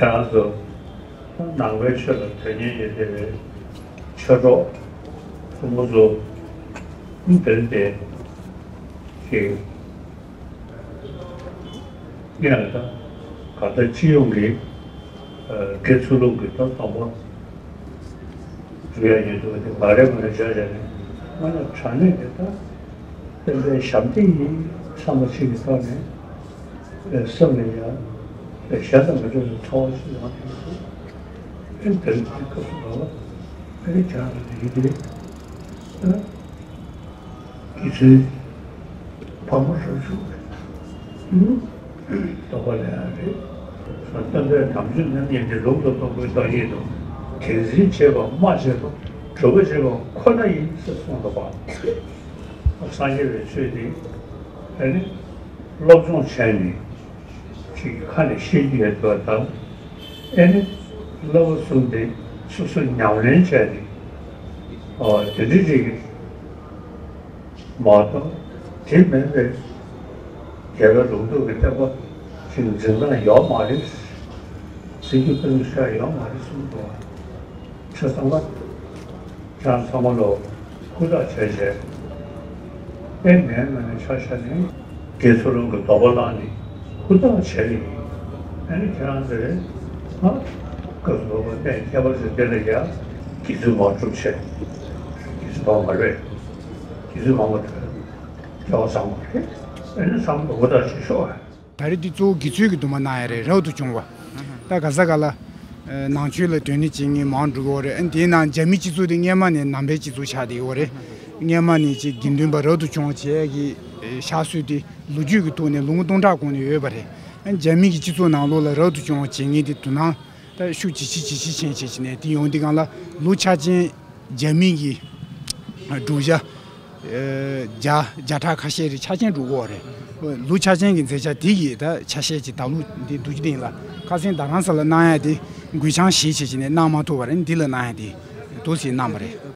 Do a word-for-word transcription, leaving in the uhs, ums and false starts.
ཁྱེད་རང་ཚོ་ནང་པའི་ཆོས་ལ་དོན་གཉེར་ཡོད་བསྡད་པའི་ཆོས་གྲོགས་ཕྲུ་གུ་ཚོ་འདིར་བསྡད་ཅིག་ཡང་ད་ག་ད་སྤྱི་ཡོངས་ཀྱི་དགེ་ཚུལ་སློང་གི་ད་སྡོམ་པ་སྒྲུབ་ཡ་ཡོད་འདུག་དེ་མ་རེད་མ་རེད་བྱས་བྱས་ནས་ང་ལ་དྲང་གནས་དེ་ད་བསྟན་པའི་ཞབས་འདེགས་ཡིན་བསམ་པ་ཞིག་གི་ཐོག་ནས་སེམས་ལ་ཡང་གཞན་དང་མི་འདྲ་བའི་ཚོར་བ་ཞིག་ཡོང་གི་འདུག་ཨེ་དེ་རིང་འདི་སྐབས་སུ་ལ་ཨེ་ཁྱེད་རང་ལ་ཡིན་ཏེ། དགེ་ཚུལ་ཕག་མོ་རབ་བྱུང་རེད། ལྟོ་གོས་ལེན་ཡ་རེད། སྟོན་པའི་དམ་ཆོས་རྣམ་གཉིས་ཏེ་ལུགས་ལ་རྟོགས་པའི་ཏོག་དབྱིབས་དང་། དེང་འཛིན་བྱེད་པ་སྨྲ་བྱེད་པ་སྒྲུབ་པ་བྱེད་པ་ཁོ་ན་ཡིན་ཟེར་གསུངས་འདུག་པ། སངས་རྒྱས་པའི་ཆོས་འདི་ཨེ་ནི་སློབ་སྦྱོང་བྱས་ནས་ཅིག་ཁ་ནས་ཤེས་ཀྱི་ཡོད་པ་དང་། ཨེ་ནི་བསླབ་པ་གསུམ་དེ་སོ་སོ་ཉམས་ལེན་བྱས་ནས་ཨོ་དེ་འདྲ་ཅིག་མ་གཏོགས་དེ་མིན་པའི་རྒྱལ་བའི་ལུང་རྟོགས་ཀྱི་བསྟན་པ་ཅིག་འཛིན་སྟངས་ཡོད་མ་རེད། འཛིན་རྒྱུ་ཕུན་སུམ་ཡོད་མ་རེད་གསུངས་འདུག་ཆོས་ཚང་མ་ཁྱེད་རང་ཚང་མ་ལོ་ཧུར་ཐག་བྱས་བྱས། ཨེ་ངའི་ངོས་ནས་ཆ་བཞག་ནས་དགེ་ཚུལ་སློང་གི་སྡོམ་པ་བླངས་ནས་ཧུར་ཐག་བྱས་ནས་ཨེ་ནི་ཁྱེད་རང་ཚོས་ང་སྐབས་སུ་བབ་པ་གནས་ཁྱད་པར་ཅན་འདི་ལ་ཡང་དགེ་ཚུལ་མང་སྒྲུབ་བྱས། དགེ་ཚུལ་མང་མ་རེད། དགེ་ཚུལ་མང་པོ་དེ་སྐལ་བ་བཟང་པོ་རེད། ཨེ་ནི་ཚང་མ་ཧུར་ཐག་བྱེད་ཤོག་ད་རེས་འདི་གཙོ་བོ་དགེ་ཚུལ་གྱི་སྡོམ་པ་གནང་ཡ་རེད། རབ་ཏུ་བྱུང་བ། ད་ག་ས་ག་ལ་ནང་ཆོས་ལ་དོན་གཉེར་བྱེད་མཁན་མང་འགྲོ་གི་ཡོད་རེད། ཨ་དེའི་ནང་རྒྱ་མི་སྤྱི་ཚོགས་དེ་སྔས་མ་ནས་ནང་པའི་སྤྱི་ཚོགས་ཆགས་བསྡད་ཡོད་རེད། སྔས་མ་ནས་ཅིག་དགེ་འདུན་པ་རབ་ཏུ་བྱུང་བ་བྱེད་ཡ་གི་ཕྱག་སྲོལ་དེ་ལོ་རྒྱུས་ཀྱི་ཐོག་ནས་ལོ་ངོ་སྟོང་ཕྲག་གོང་ནས་ཡོད་པ་རེད། ཨ་རྒྱ་མི་གི་སྤྱི་ཚོགས་ནང་ལོགས་ལ་རབ་ཏུ་བྱུང་བ་བྱེད་མཁན་དེ་དོ་སྣང་ད་ཤུགས་ཇེ་ཆེ་ཇེ་ཆེ་ཕྱིན་བྱས་ནས་དེ་ཡོང་དུས་སྒང་ལ་ལོ་ཆ་ཅན། རྒྱ་མི་གི་བསྒྲུབ་བྱ། ཨ་བརྒྱ་བརྒྱ་ཕྲག་ཁ་ཤས་རེ་ཆ་རྐྱེན་འགྲོ་གི་ཡོད་རེད། ལོ་ཆ་རྐྱེན་གྱི་མཛད་འཆར་དེ་ཡི་ད་ཆ་ཤས་ཀྱི་ད་ལོ་འདི་འདུག་རྒྱུ་དེ་ཡིན་ལ། ཁ་སང་རྡ་རམ་ས་ལ་གནང་ཡ་དེ་འགོད་བྱང་ཞིག་བྱས་བྱས་ནས་གནང་མ་ཐུབ་པ་རེད། འདི་ལ་གནང་ཡ་དེ་འདུག་སེ་གནང་བ་རེད།